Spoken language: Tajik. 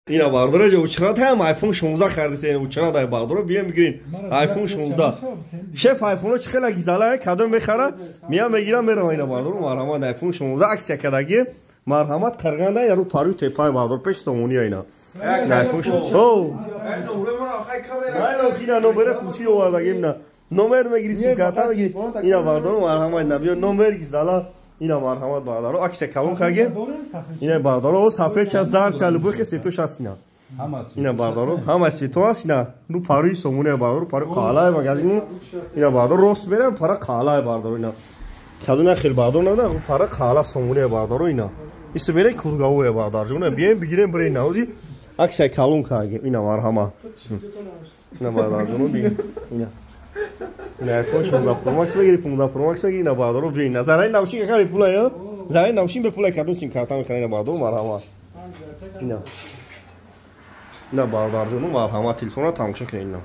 Ина бардора ҷо учрат ҳам iPhone 16 харидиса, ина учрат ай бардора бием бигирин iPhone 16. Шеф iPhone чӣ хела гизала кадом мехара, миям мегирам мерам ина бардора марҳамат iPhone 16 аксия кадаги марҳамат қарғанда ина ру пару тепай бардор пеш сомони ина. iPhone 16. О! Ина хина номер хучи овардаги ина. Номер мегири сим карта мегири. Ина бардор марҳамат ина биё номер гизала. Ина марҳамат бародаро аксия калон карге. Ина бародаро сафед ча зард ча любой светош аст ина. Ина бародаро ҳама свето аст ина. Ну пари сомоне бародаро пари қалай магазин. Ина бародаро рост мерам пара қалай бародаро ина. Кадуна хел бародаро нада пара қала сомоне бародаро ина. Ис бере кургавое бародар ҷон бием бигирем бирем ина ози аксия калон карге. Ина марҳама. Ина бародар ҷон би ина. Ина iPhone 16 Pro Max мегири 15 Pro Max мегири ина бародаро биёин. Зараи навшин кака бепула я? Зараи навшин бепула кадом сим карта мехарӣ ина бародаро марҳамат. Ина. Ина бародарҷону марҳамат телефонро тамошо кунед ина.